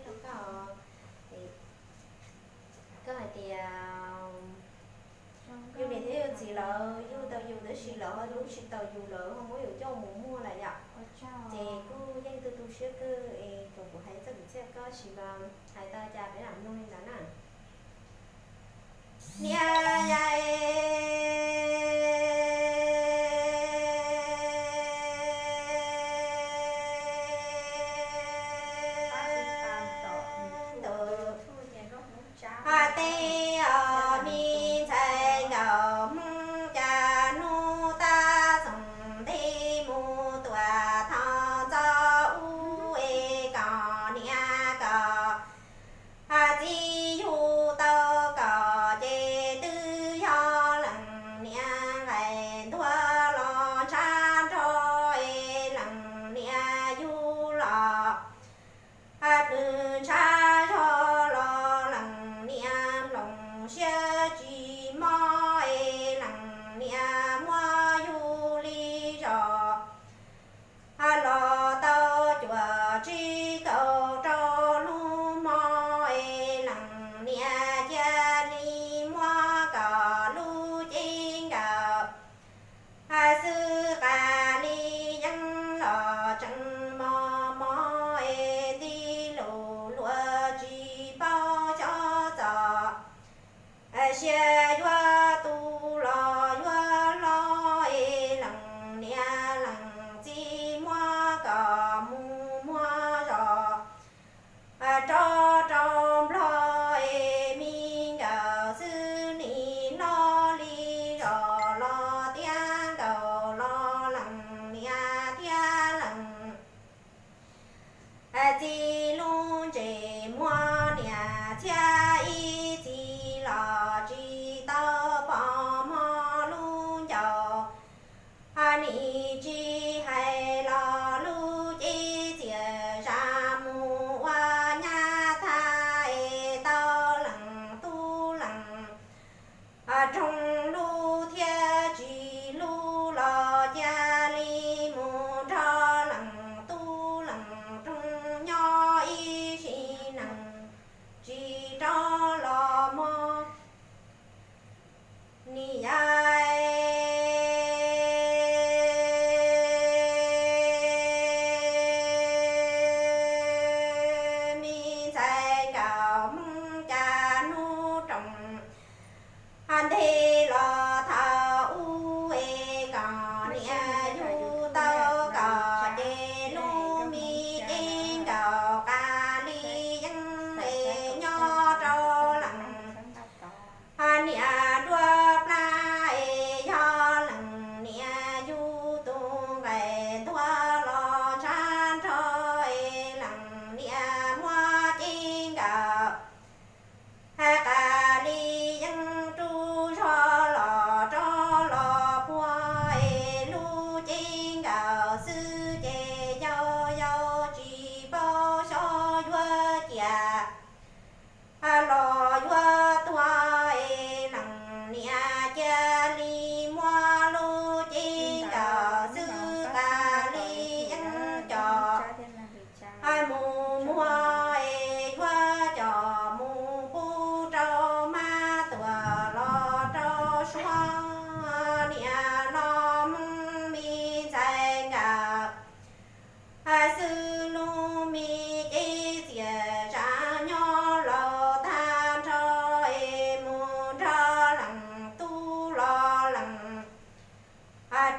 rau koj, koj hais tias yus niam thiab yus txiv lawv yug tau yus tab sis lawv ho hlub tsis tau yus, lawv ho muab yus coj mus muag lawm yom. Ces kuj yeej tu tu siab kawg es kom kuv hais txoj kwv txhiaj koj sim los hais tau cas peb mam mloog li ntawd na. Niam yais, ntawm tej os me ntxhais nkauj Hmoob, cas hnub tab txoog ntej mus tuam tho ntxo ub es kom niam kom txiv yug tau kom ces twb yog leej niam nqaim ntuag los ntshav nrog es leej niam yug los plhws ntshav zog los leej niam nploos siab tsis mob es leej niam muab yug li zos los tau cuaj tsib kaum rau lub hmo es leej niam cia li muab kom lub cev nkawm xwb, qas li yeeb los tseem mos mos es nti lus luag tsis paub xyov txom siab yuav tu los yuav hlob es leej niam leej txiv muab kom mus muag zos rov rau nplog es me nkawm xwb, nim hlob li zos los tiav nkaus los leej niam thiab leej txiv lub ntsej muag niam txiv ib txhis los tsis tau pom mog lub ncauj, nim tsis hais los lub cev txias zam mus ua nyab thab es tau leej tub leej roog hlub thiab tsis hlub los cia li mus nrog leej tub leej roog nyob ib sim neej tsis rov los mog. Niam yais, me ntxhais nkauj Hmoob, cas hnub roos ntej los thaum ub es kom niam yug tau kom ces lub me cev nkawm qas li yeeb es nyob rau leej niam nruab plab es yog leej niam yug tus nqaim ntuag los ntshav nrog es leej niam muab cev nkawm qas li yeeb rub zog los rov los puag es lub cev nkawm xwb ces yau yau tsis paub xyov yuav cia los yuav tuag es leej niam cia li muab lub cev nkawm xwb qas li yeeb coj mus muag es yuav coj mus pub rau mab tuam los rau suav, niam los Hmoob, me ntxhais nkawm xwb, lub me cev txias zam nyob laus tag nrho es mus nrog leej tub los leej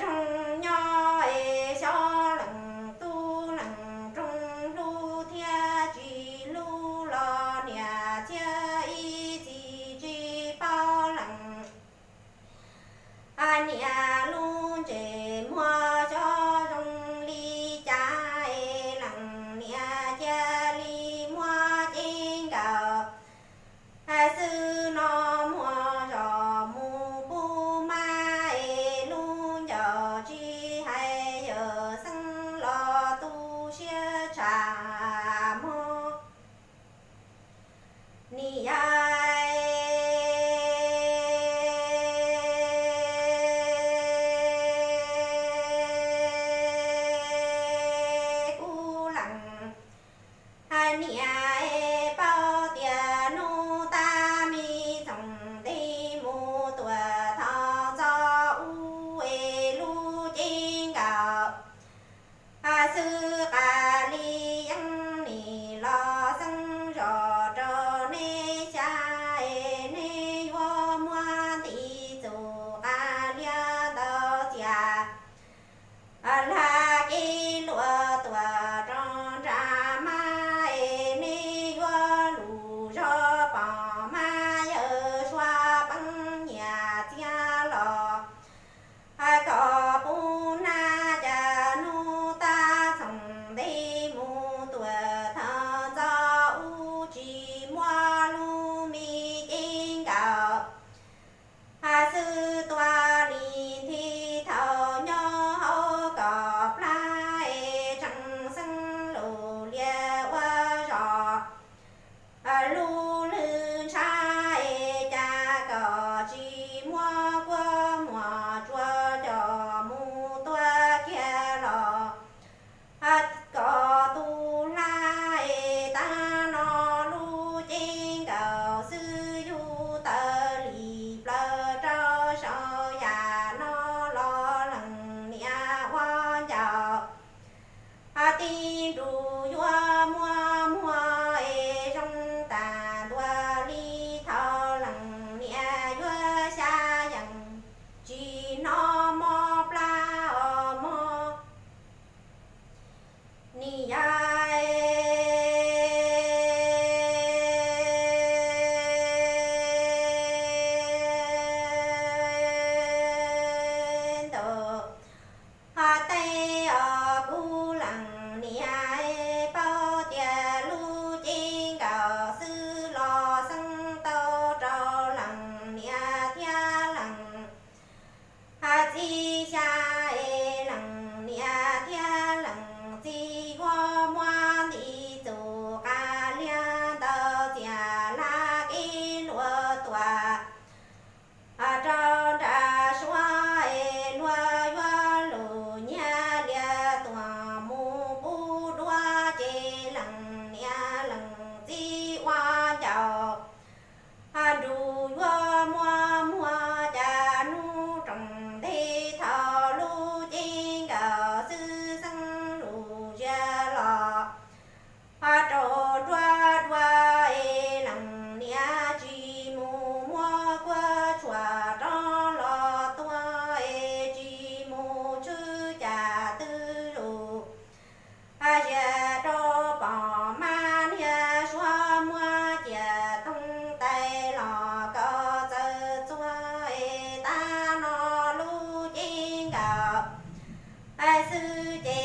roog nyob es xyov leej tub leej roog hlub thiab tsis hlub los niam txiv ib txhis tsis paub leej niam lub ntsej muag xyov zoo li cas es leej niam cia li muab cev nkawm xwb no muag zog mus pub mab es lub ncauj tsis hais yawm xeeb los tu siab tshaj mog. Niam yais, kuv leej niam Xwb Qas Lis Yeeb nim los xeeb zos rau neb xyab es neb yuav muab nti txuj qas liab ntau txias, hla kev luag tuam rau nram mas es neb yuav lus zog pom mas yawg suav peeb nyias txiag los kom pub nab cas hnub tab txhoom ntev mus tuam thaum ntxov ub tsis muaj lub me cev nkaus. Xwb Tuam Lis Nthi thaum nyob hauv kom plab es tseem xeeb lus lias ua zos lub lwg ntshav es cas kom tsis muab kua muag tsuas coj mus tua kiag los kom tus hlab es tab no lub cev nkaus xwb yug tawv li plaws rau saum yam no los leej niam ua ncaus tib nrus yuav muab muag es zoo tas ntua li thaum leej niam yuav xya yees tsis hnov mob plab os mob niam yau. Ntaus ho tej os kuv leej niam paub tias lub cev nkaus xwb los xeeb tau rau leej niam thiab leej txiv xya es leej niam thiab leej txiv yuav muab nti txuj qas liab ntau txias hla kev luag tuam rau nram suav es luag yuav lus nyiag lias tuam mus pub duab ces leej niam leej txiv ua ncaus nrus yuav muab muag cas hnub roos ntej thaum lub cev nkaus xwb xeeb lus zias los rau nruab dua es leej niam tsis mus muab kua tshuam rov los tua es tsis mus tshwj cas twg zus zias rau pom mas niag suav muab ciam toog tais los kom txawv txuag es tab no lub cev nkaus xwb ces